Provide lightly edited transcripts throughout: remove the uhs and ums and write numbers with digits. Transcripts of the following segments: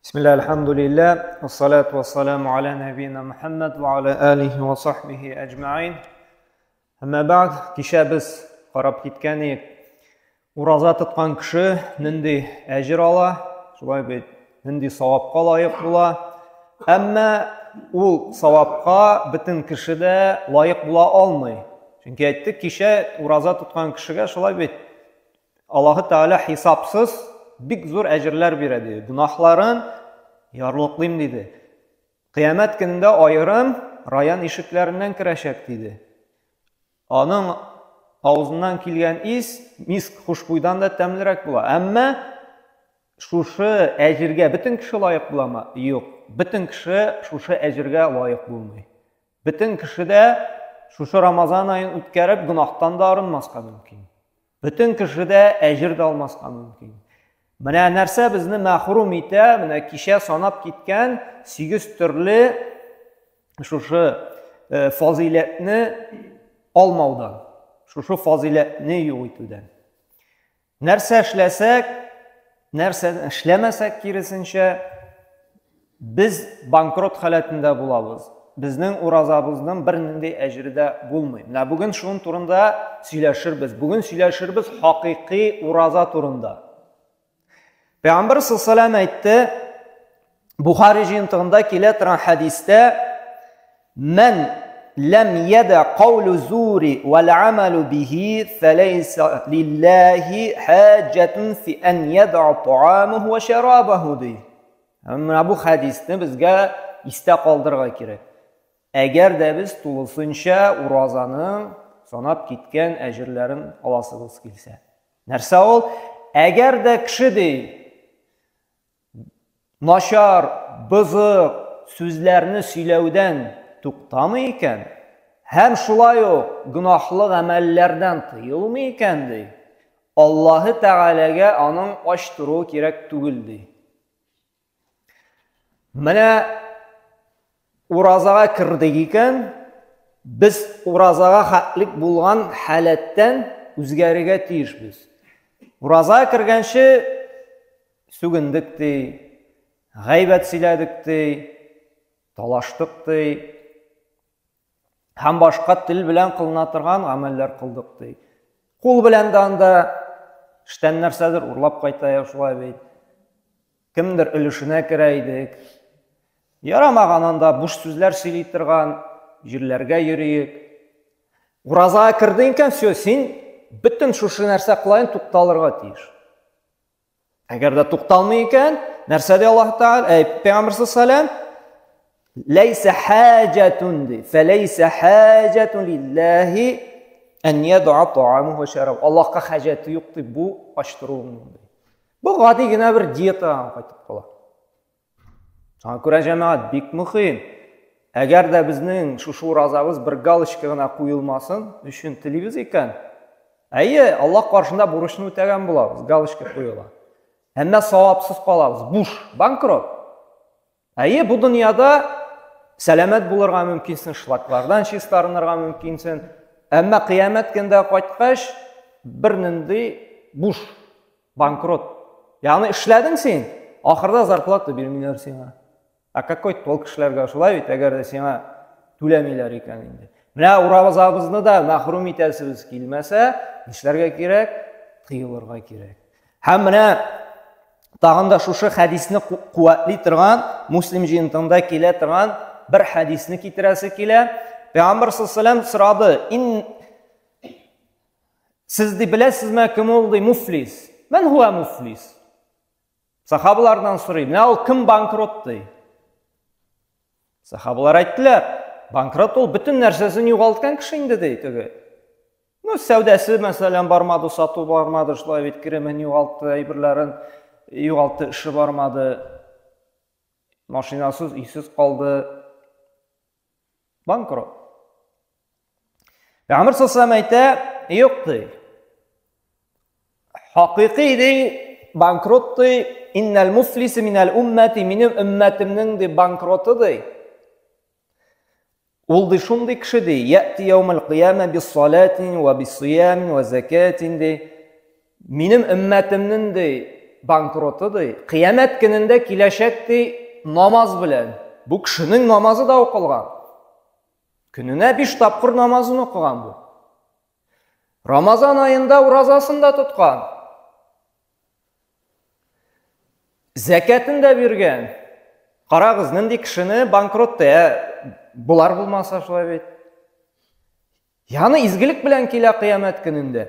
Бисмилла, альхамдулилля, вассалату вассаламу аля нәбина Мухаммад ва аля алихи ва сахбихи әҗмәин. Әмма бәгъд, кичә без карап киткән идек. Ураза тоткан кеше нинди әҗер ала, шулай бит, нинди савапка лаек була. Әмма ул савапка бөтен кеше дә лаек була алмый. Чөнки әйттек, кичә ураза тоткан кешегә шулай бит, Аллаһы Тәгалә хисапсыз бик зур әҗерләр бирә диде. Гөнаһларын ярлыклыйм диде. Кыямәт көнендә аерым район ишекләреннән керәчәк диде. Аның авызыннан килгән ис миск хушбуйдан да тәмлерәк була. Әмма шушы әҗергә бөтен кеше лаек буламы? Юк. Бөтен кеше шушы әҗергә лаек булмый. Бөтен кеше дә шушы Рамазан аен үткәреп гөнаһтан да арынмаска мөмкин. Бөтен кеше дә әҗер дә алмаска мөмкин. Менә нәрсә безне мәхрүм итә, менә кичә санап киткән 8 төрле шушы э, фазыйләтне алмаудан, шушы фазыйләтне юк итүдән. Нәрсә эшләсәк, нәрсә эшләмәсәк, киресенчә, без банкрот халәтендә булабыз. Безнең уразабызның бернинди әҗере дә булмый. Менә бүген шуның турында сөйләшербез. Бүген сөйләшербез хакыйкый ураза турында. Пәйгамбер саллаллаху әйтте, Бухари җыентыгында килә торган хәдистә, Мән ләм яда каулу зури вәл амалу бихи фәләйсә лилләһи хаҗәтун фи ан яда таамуху ва шарабаху ди. Менә бу хәдисне безгә истә калдырырга кирәк. Әгәр дә без тулысынча уразаның санап киткән әҗерләрен аласыбыз килсә. Нәрсә ул? Әгәр дә кеше ди, начар, бозык сүзләрне сөйләүдән туктамый икән, һәм шулай ук гөнаһлы гамәлләрдән тыелмый икән, ди, Аллаһы Тәгаләгә аның ач торуы кирәк түгел, ди. Менә уразага кердек икән, без уразага хәтлек булган халәттән үзгәрергә тиешбез. Уразага кергәнче сүгендек ди, гайбәт сөйләдек ди, талаштык ди, һәм башка тел белән кылына торган гамәлләр кылдык ди. Кул белән дә анда эштән нәрсәдер урлап кайта шулай бит. Кемдер өлешенә керә идек. Ярамаган анда буш сүзләр сөйли торган җирләргә йөриек. Уразага кердең икән, все, син бөтен шушы нәрсә кылаен тукталырга тиеш. Әгәр дә тукталмый икән, нәрсә ди Аллаһ Тәгалә? Әй, Пәйгамбер саллаллаху Ләйсә хаҗатун ди. Фәләйсә хаҗатун лиллаһи ан яд'a та'амуху ва шараб. Аллаһка хаҗәте юк ди бу ачтыруның ди. Бу гади генә бер диетага кайтып кала. Шуңа күрә җәмәгать бик мөһим. Әгәр дә безнең шушы уразабыз бер галочка гына куелмасын өчен телибез икән, әйе, Аллаһ каршында бурычны үтәгән булабыз, галочка куела. Әмма савапсыз калабыз, буш, банкрот. Әйе, бу дөньяда сәламәт булырга мөмкинсең, шлаклардан чистарынырга мөмкинсең. Әмма кыямәт көндә кайткач, бернинди буш, банкрот. Ягъни эшләдең син, ахырда зарплата бирмиләр сиңа. А какой толк эшләргә шулай бит, әгәр дә сиңа түләмиләр икән инде. Менә уразабызны да мәхрүм итәсебез килмәсә, нишләргә кирәк? Тыелырга кирәк. Һәм менә тагын да шушы хәдисне куәтли торган, Муслим җыентыгында килә торган бер хәдисне китерәсе килә. Пәйгамбер саллаллаху алейһи сорады: "Ин Сез ди беләсезме кем ул ди муфлис? Мән хуа муфлис? Сахабалардан сорый, менә ул кем банкрот ди? Сахабалар әйттеләр, банкрот ул бөтен нәрсәсен югалткан кеше инде ди теге. Ну, сәүдәсе, мәсәлән, бармады, сату бармады, шулай бит керемен югалтты, әйберләрен югалтты, эше бармады. Машинасыз, өйсез калды. Банкрот. Пәйгамбер саллаллаху әйтә, юк ди. Хакыйкый ди, банкрот ди, иннәл муфлиси минәл уммәти, минем өммәтемнең ди банкроты ди. Ул ди шундый кеше ди, яти яумал кыяма бис салатин ва бис сиямин ва закатин ди. Минем өммәтемнең ди банкроты ди, кыямәт көнендә киләчәк ди намаз белән. Бу кешенең намазы да укылган. Көненә 5 тапкыр намазын укыган бу. Рамазан аенда уразасын да тоткан. Зәкәтен дә биргән. Карагыз, нинди кешене банкрот ди, ә болар булмаса шулай бит. Яны изгелек белән килә кыямәт көнендә.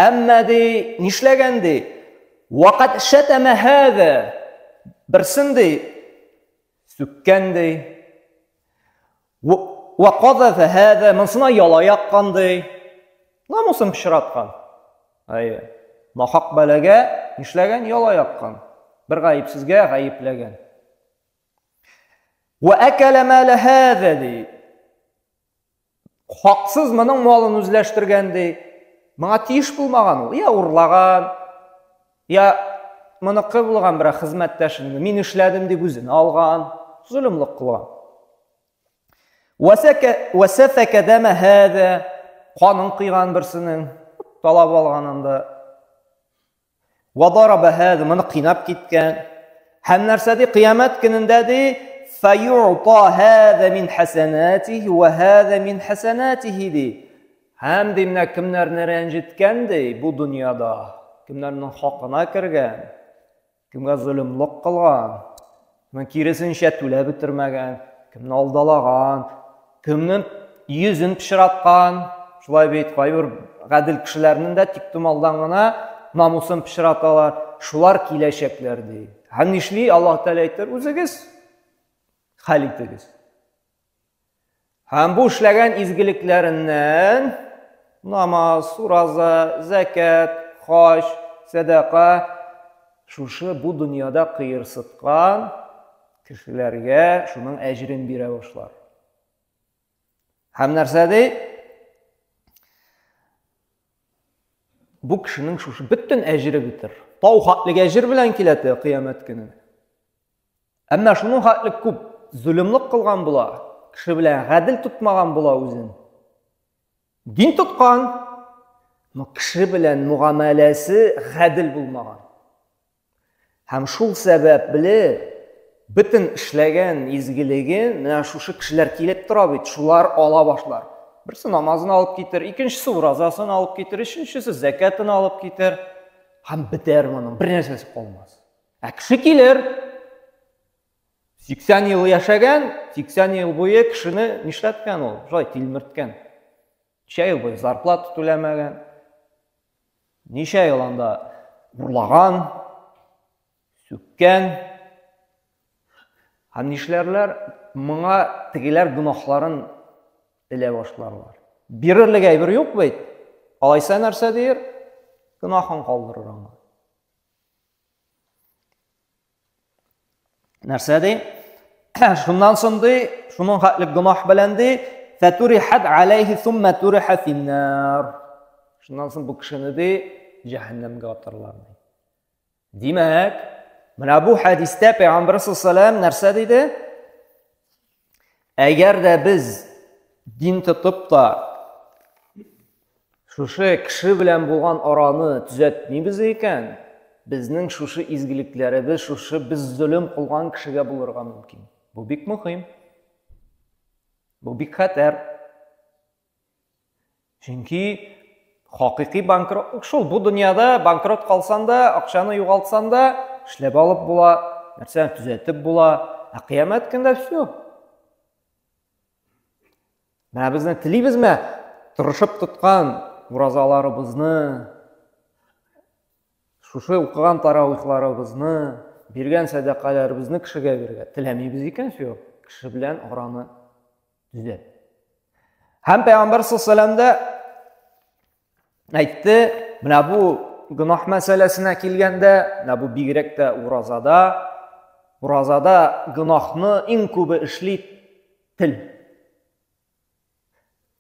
Әмма ди, нишләгән ди? Вакат шәтәмә һәдә. Берсен ди, сүккән ди. Ва казафа һәдә, монсына яла яккан ди. Намусын пычраткан. Әйе. Нахак бәлагә нишләгән? Яла яккан. Бер гаепсезгә гаепләгән. Ва акала мала һәдә ди. Хаксыз моның малын үзләштергән ди. Моңа тиеш булмаган ул. Я урлаган, я моныкы булган бер хезмәттәшен, мин эшләдем дип үзен алган, золымлык кылган. Вәсәфәкә дәмә һәдә, канын кыйган берсенең, талап алган анда. Вадараба һәдә, моны кыйнап киткән. Һәм нәрсә ди, кыямәт көнендә ди, фаюта һәдә мин хәсәнәтихи ва һәдә мин хәсәнәтихи ди. Һәм ди, менә кемнәрне рәнҗеткән ди бу дөньяда, кемнәрнең хакына кергән, кемгә золымлык кылган, кемне киресенчә түләп бетермәгән, кемне алдалаган, кемнең йөзен пычраткан, шулай бит, кайбер гадел кешеләрнең дә тиктомалдан гына намусын пычраталар, шулар киләчәкләр ди. Һәм нишли? Аллаһ Тәгалә әйтер, үзегез хәл итегез. Һәм бу эшләгән изгелекләреннән намаз, ураза, зәкәт, хаҗ, сәдака шушы бу дөньяда кыерсыткан кешеләргә шуның әҗерен бирә башлар. Һәм нәрсә ди? Бу кешенең шушы бөтен әҗере бетер. Тау хәтлек әҗер белән килә кыямәт көне. Әмма шуның хәтле күп зөлемлек кылган була, кеше белән гадел тотмаган була үзен. Дин тоткан, но кеше белән мөгамәләсе гадел булмаган. Һәм шул сәбәпле бөтен эшләгән изгелеген менә шушы кешеләр килеп тора бит, шулар ала башлар. Берсе намазын алып китер, икенчесе уразасын алып китер, өченчесе зәкәтен алып китер. Һәм бетәр моның, бер нәрсәсе калмас. Ә кеше килер. 80 ел яшәгән, 80 ел буе кешене нишләткән ул? Шулай тилмерткән. Ничә ел буе зарплата түләмәгән. Ничә ел анда урлаган, сүккән. Һәм нишләрләр? Моңа тегеләр гөнаһларын элә башларлар. Бирерлек әйбер юк бит. Алайса нәрсә дияр? Гөнаһын калдырыр аңа. Нәрсә ди? Шуннан соң ди, шуның хәтле гөнаһ белән ди, фәтурихат алейхи сумма туриха финнар. Шуннан соң бу кешене ди җәһәннәмгә атарлар ди. Димәк, менә бу хәдистә Пәйгамбер саллаллаху нәрсә диде? Әгәр дә без дин тотып та шушы кеше белән булган араны төзәтмибез икән, безнең шушы изгелекләребез, шушы без зөлем кылган кешегә булырга мөмкин. Бу бик мөһим. Бу бик хәтәр. Чөнки хакыйкый банкротлык шул. Бу дөньяда банкрот калсан да, акчаны югалтсан да, эшләп алып була, нәрсәне төзәтеп була. Ә кыямәт көндә все. Менә безне телибезме? Тырышып тоткан уразаларыбызны, шушы укыган таравихларыбызны, биргән сәдакаларыбызны кешегә бирергә теләмибез икән, все, кеше белән араны төзәт. Һәм Пәйгамбәр саллаллаху дә әйтте, менә бу гөнаһ мәсьәләсенә килгәндә, менә бу бигрәк тә уразада, уразада гөнаһны иң күбе эшли тел.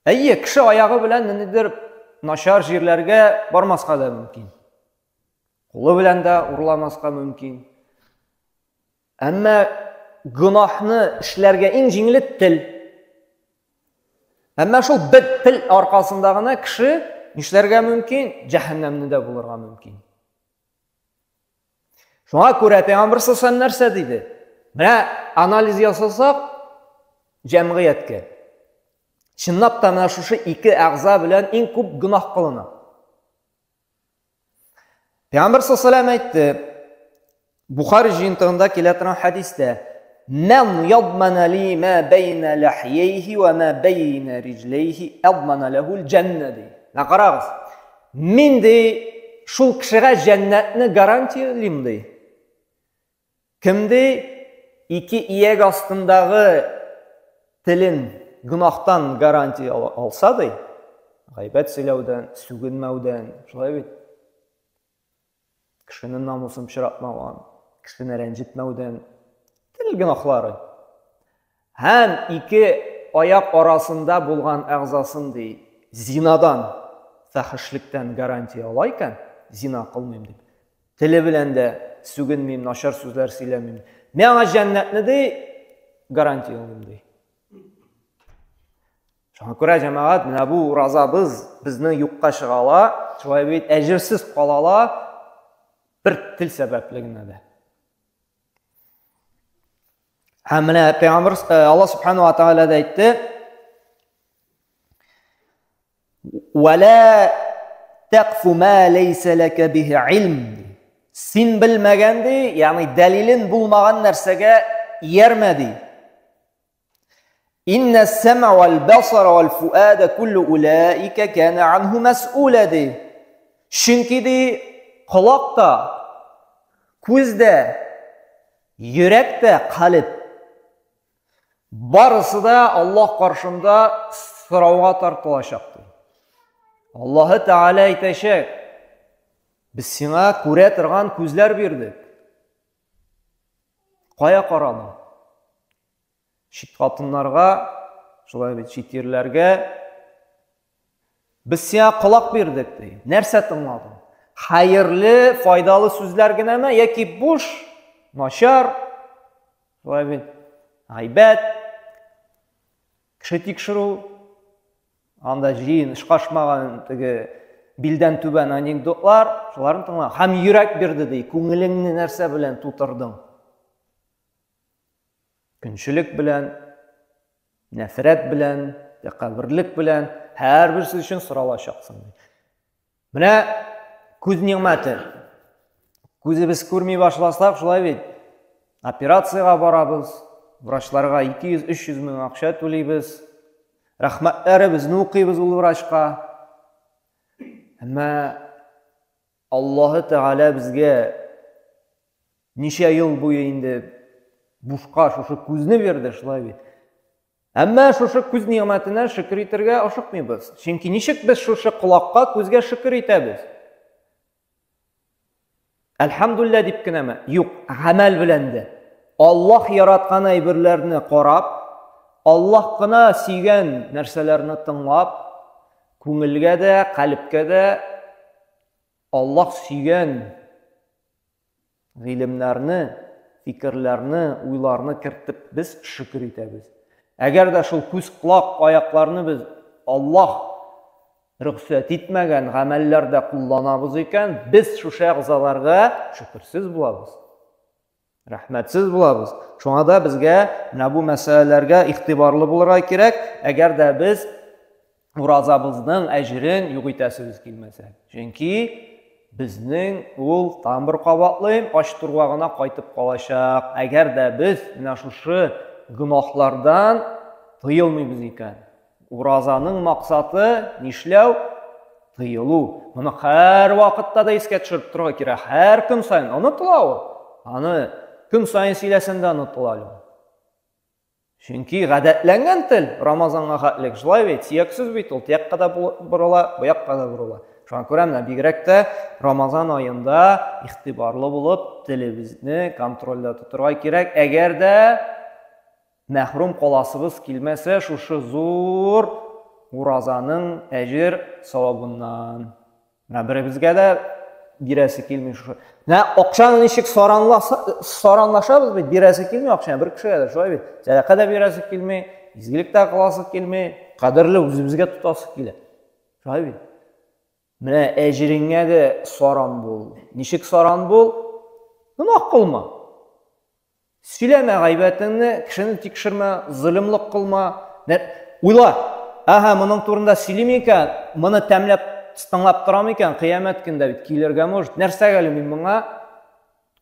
Әйе, кеше аягы белән ниндидер начар җирләргә бармаска да мөмкин. Кулы белән дә урламаска мөмкин. Әмма гөнаһны эшләргә иң җиңеле тел. Әмма шул бер тел аркасында гына кеше нишләргә мөмкин? Җәһәннәмне дә булырга мөмкин. Шуңа күрә Пәйгамбер саллаллаху нәрсә диде? Менә анализ ясасак җәмгыятькә. Чынлап та менә шушы ике әгъза белән иң күп гөнаһ кылына. Пәйгамбер саллаллаху әйтте, Бухари җыентыгында килә торган хәдистә, Мән ядмана ли ма бәйнә ләхйәйһи ва ма бәйнә риҗләйһи адмана ләһул җәннә ди. Менә карагыз. Мин ди шул кешегә җәннәтне гарантиялим ди. Кем ди ике ияк астындагы телен гөнаһтан гарантия алса ди, гайбәт сөйләүдән, сүгенмәүдән, шулай бит. Кешенең намусын пычратмаудан, кешене рәнҗетмәүдән, тел гөнаһлары. Һәм ике аяк арасында булган әгъзасын ди, зинадан, фәхешлектән гарантия ала икән, зина кылмыйм дип. Теле белән дә сүгенмим, начар сүзләр сөйләмим. Мин аңа җәннәтне ди, гарантия алыйм ди. Шуңа күрә, җәмәгать, менә бу уразабыз безнең юкка чыга ала, шулай бит әҗерсез кала ала бер тел сәбәпле генә дә. Һәм менә Пәйгамбер э, Алла субхану ва тааля да әйтте: "Вала тaqfu ма лейса лака бихи илм." Син белмәгән ди, ягъни дәлилен булмаган нәрсәгә иярмә ди. Инна сәмә вәл басара вәл фуада куллу улаика кана анху мәс'ула ди. Чөнки ди колак та, күз дә, йөрәк тә, калеб барысы да Аллаһ каршында сорауга тартылачак ди. Аллаһы Тәгалә әйтәчәк: Без сиңа күрә торган күзләр бирдек. Кая карадың? Чит хатыннарга, шулай бит, чит ирләргә. Без сиңа колак бирдек, ди. Нәрсә тыңладың? Хәерле, файдалы сүзләр генәме яки буш, начар, шулай бит, гайбәт, кеше тикшерү, анда җыен ышкашмаган теге билдән түбән анекдотлар, шуларны тыңла. Һәм йөрәк бирде, ди, күңелеңне нәрсә белән тутырдың? Көнчелек белән, нәфрәт белән, тәкәбберлек белән һәрберсе өчен соралачаксың. Менә күз нигъмәте. Күзебез күрми башласак, шулай бит. Операциягә барабыз, врачларга 200-300 мең акча түлибез. Рәхмәтләребезне укыйбыз ул врачка. Әмма Аллаһы Тәгалә безгә ничә ел буе инде бушка шушы күзне бирде, шулай бит. Әмма шушы күз нигъмәтенә шөкер итәргә ашыкмыйбыз. Чөнки ничек без шушы колакка, күзгә шөкер итәбез? Әлхәмдулилла дип кенәме? Юк, гамәл белән дә. Аллаһ яраткан әйберләрне карап, Аллаһ кына сөйгән нәрсәләрне тыңлап, Күңелгә дә, калебкә дә Аллаһ сөйгән гыйлемнәрне, фикерләрне, уйларны кертеп без шөкер итәбез. Әгәр дә шул күз, колак, аякларны без Аллаһ рөхсәт итмәгән гамәлләрдә кулланабыз икән, без шушы әгъзаларга шөкерсез булабыз. Рәхмәтсез булабыз. Шуңа да безгә менә бу мәсьәләләргә игътибарлы булырга кирәк, әгәр дә без уразабызның әҗерен юк итәсебез килмәсә. Чөнки безнең ул тагын бер кабатлыйм, ач торуга гына кайтып калачак. Әгәр дә без менә шушы гөнаһлардан тыелмыйбыз икән. Уразаның максаты нишләү? Тыелу. Моны һәр вакытта да искә төшереп торырга кирәк. Һәр көн саен онытыла ул. Аны көн саен сөйләсәң дә онытыла ул. Чөнки гадәтләнгән тел Рамазанга хәтлек шулай бит, сөяксез бит ул, тиякка да борыла, бу якка да борыла. Шуңа күрә менә бигрәк тә Рамазан аенда игътибарлы булып, телебезне контрольдә тотырга кирәк. Әгәр дә Мәхрүм каласыбыз килмәсә шушы зур уразаның әҗер савабыннан. Менә беребезгә дә бирәсе килми шушы. Менә акчаны ничек саранлашабыз бит, бирәсе килми акчаны бер кешегә дә, шулай бит. Сәдака да бирәсе килми, изгелек тә кыласы килми, кадерле үзебезгә тотасы килә. Шулай бит. Менә әҗереңә дә саран бул. Ничек саран бул? Гөнаһ кылма. Сөйләмә гайбәтеңне, кешене тикшермә, золымлык кылма. Уйла, әһә, моның турында сөйлим икән, моны тәмләп тыңлап торам икән, кыямәт көндә бит килергә может. Нәрсәгә әле мин моңа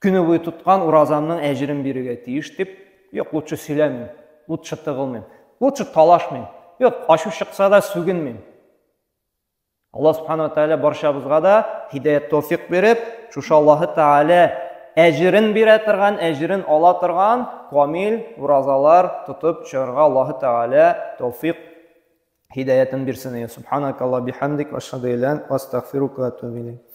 көне буе тоткан уразамның әҗерен бирергә тиеш дип, юк, лучше сөйләмим, лучше тыгылмыйм, лучше талашмыйм. Юк, ачу чыкса да сүгенмим. Аллаһ Субхану ва Тааля барчабызга да һидаят тәүфик биреп, шушы Аллаһы Тааля әҗерен бирә торган, әҗерен ала торган камил уразалар тотып чыгарга Аллаһы Тааля тәүфик һидаятын бирсен. Субханакаллаһ бихамдик ва ашһаду илля астагфирука ва атубу илейк.